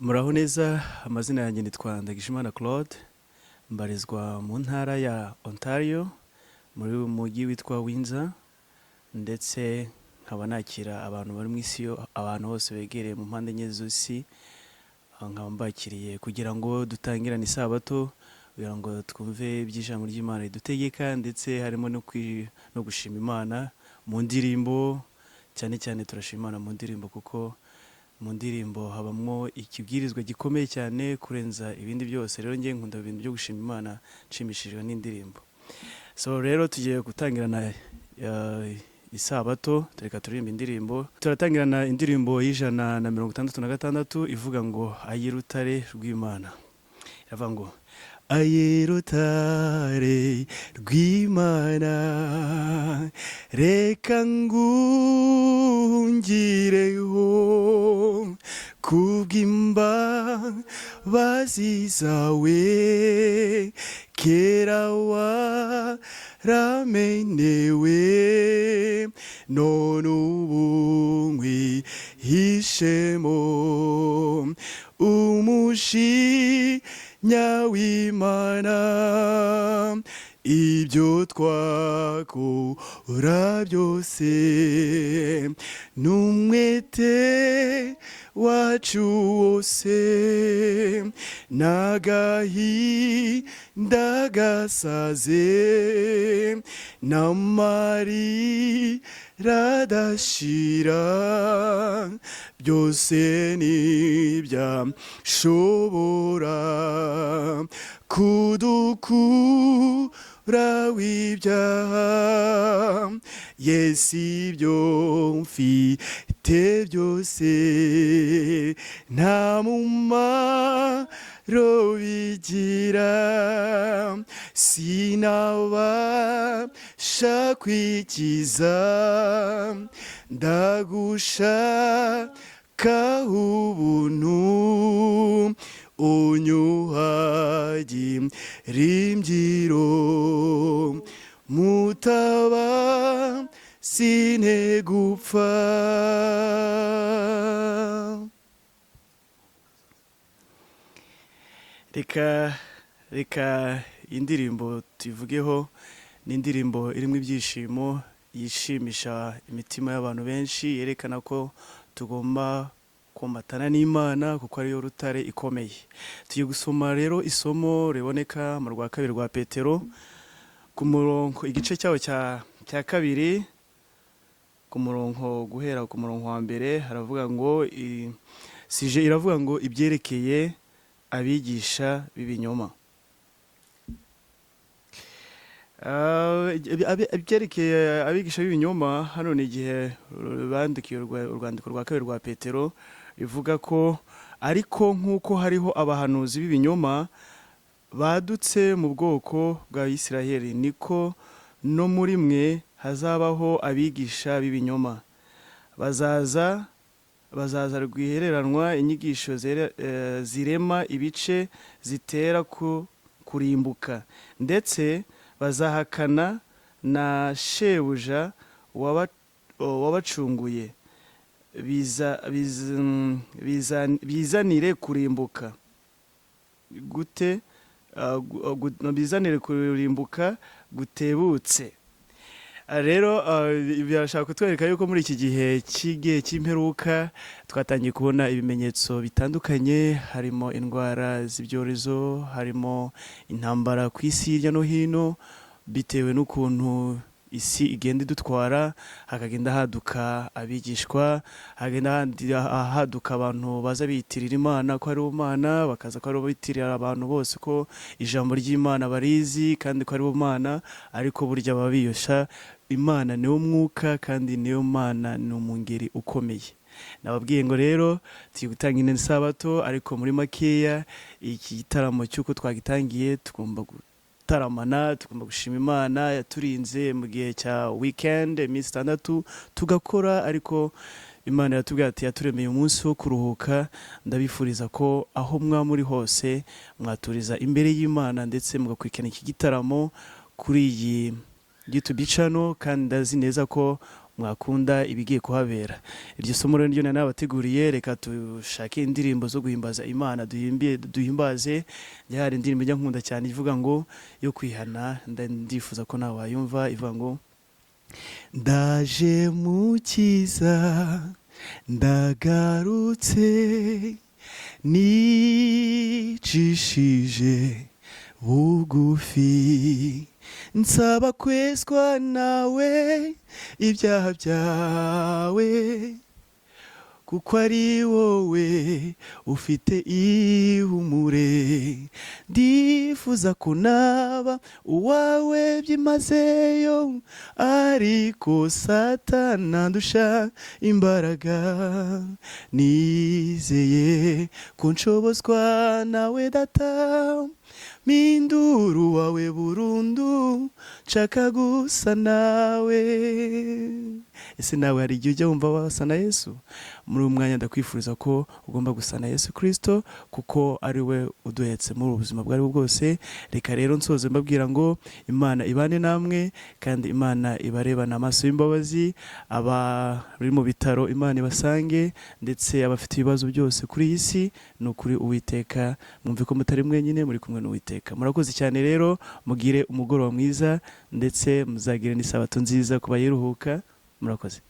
Muraho neza, amazina yanjye nitwa Ndagijimana Claude, mbarizwa mu ntara ya Ontario, muri mujyi witwa Windsor, ndetse nkaba nakira abantu bari mu isi, abantu bose begereye mu mpande enye z'isi, nkaba mbakiriye kugira ngo dutangirane isabato, kugira ngo twumve iby'ijambo ry'Imana ridutegeka, ndetse harimo no gushima Imana mu ndirimbo. Cyane cyane turashima Imana mu ndirimbo, kuko mu ndirimbo habamo ikibwirizwa gikomeye cyane kurenza ibindi byose. Rero njye nkunda ibintu byo gushima Imana nshimishijwe n'indirimbo. So rero tugiye gutangirana isabato, reka turirimba indirimbo. Turatangirana indirimbo y'166 ivuga ngo "Ay'Urutare rw'Imana". Iravuga ngo: "Ay'Urutare rw'Imana, reka ngungireho, kubw'imbabazi zawe kera waramenewe, none ubu nkwihishemo. Umushinya w'Imana, ibyo twakora byose n'umwete wacu wose n'agahinda gasaze n'amarira adashira, byose ntibyashobora kudukura w'ibyaha. Yesu, ibyo mfite byose nta mumaro bigira, sinabasha kwikiza, ndagushaka ubuntu, unyuhagira imbyiro, mutaba sinegupfa." Reka indirimbo tuyivugeho. Ni indirimbo irimo ibyishimo, yishimisha imitima y'abantu benshi, yerekana ko tugomba komatana n'Imana kuko ariyo rutare ikomeye. Tugiye gusoma rero isomo riboneka mu rwa kabiri rwa Petero, ku murongo, igice cyawo cya kabiri, ku murongo, guhera ku murongo wa mbere. Haravuga ngo sujet iravuga ngo "Ibyerekeye abigisha b'ibinyoma". Ibyerekeye abigisha b'ibinyoma hano ni igihe bandikiye urwandiko rwa kabiri rwa Petero, rivuga ko ariko nk'uko hariho abahanuzi b'ibinyoma badutse mu bwoko bwa Isiraheli, niko no muri mwe hazabaho abigisha b'ibinyoma. Bazaza rwihereranwa inyigisho zirema ibice, zitera ku kurimbuka, ndetse bazahakana na shebuja wabacunguye, bizanire kurimbuka gute, bizanire kurimbuka gutebutse. Rero birashaka kutwereka yuko muri iki gihe cy'igihe cy'imperuka twatangiye kubona ibimenyetso bitandukanye, harimo indwara z'ibyorezo, harimo intambara ku isi hirya no hino, bitewe n'ukuntu isi igenda idutwara, hakagenda haduka abigishwa, hagenda haduka abantu baza biyitirira Imana ko ari bo Mana, bakaza ko ari bo bitirira abantu bose ko ijambo ry'Imana barizi kandi ko ari bo Mana, ariko burya baba biyosha. Imana niwo mwuka, kandi niyo Mana ni umungeri ukomeye. Nababwiye ngo rero turi gutanga ine sabato, ariko muri makeya iki gitaramo cy'uko twagitangiye, tugomba gutaramana, tugomba gushima Imana yaturinze mu gihe cya weekend, iminsi 6 tugakora, ariko Imana iratubwira ati yaturemeye umunsi wo kuruhuka. Ndabifuriza ko aho mwa muri hose mwaturiza imbere y'Imana, ndetse mugakurikirana iki gitaramo kuri iyi YouTube channel, kandi ndazi neza ko Mwakunda ibigiye kuhabera. Iryo somo rero niryo nari nabateguriye. Reka dushake indirimbo zo guhimbaza Imana, duhimbie, duhimbaze. Njya hari indirimbo njya nkunda cyane ivuga ngo yo kwihana, ndifuza ko nawe wayumva, ivuga ngo: "Ndaje Mukiza, ndagarutse, nicishije bugufi, nsaba kwezwa nawe ibyaha byawe, kuko ari wowe ufite ihumure. Ndifuza ko naba uwawe byimazeyo, ariko Satana ndusha imbaraga. Nizeye ko nshobozwa nawe Data, mpindura uwawe burundu, nshaka gusa nawe." Ese nawe hari igihe ujya wumva wasa na Yesu? Muri uyu mwanya ndakwifuriza ko ugomba gusa na Yesu Kirisito, kuko ari we uduhetse muri ubu buzima bwo ari bwo bwose. Reka rero nsoze mbabwira ngo Imana ibane namwe, kandi Imana ibarebana amaso y'imbabazi. Abari mu bitaro, Imana ibasange, ndetse abafite ibibazo byose kuri iyi si, ni ukuri Uwiteka, mwumve ko mutari mwenyine, muri kumwe n'Uwiteka. Murakoze cyane rero, mugire umugoroba mwiza, ndetse muzagire n'isabato nziza ku bayiruhuka. Murakoze.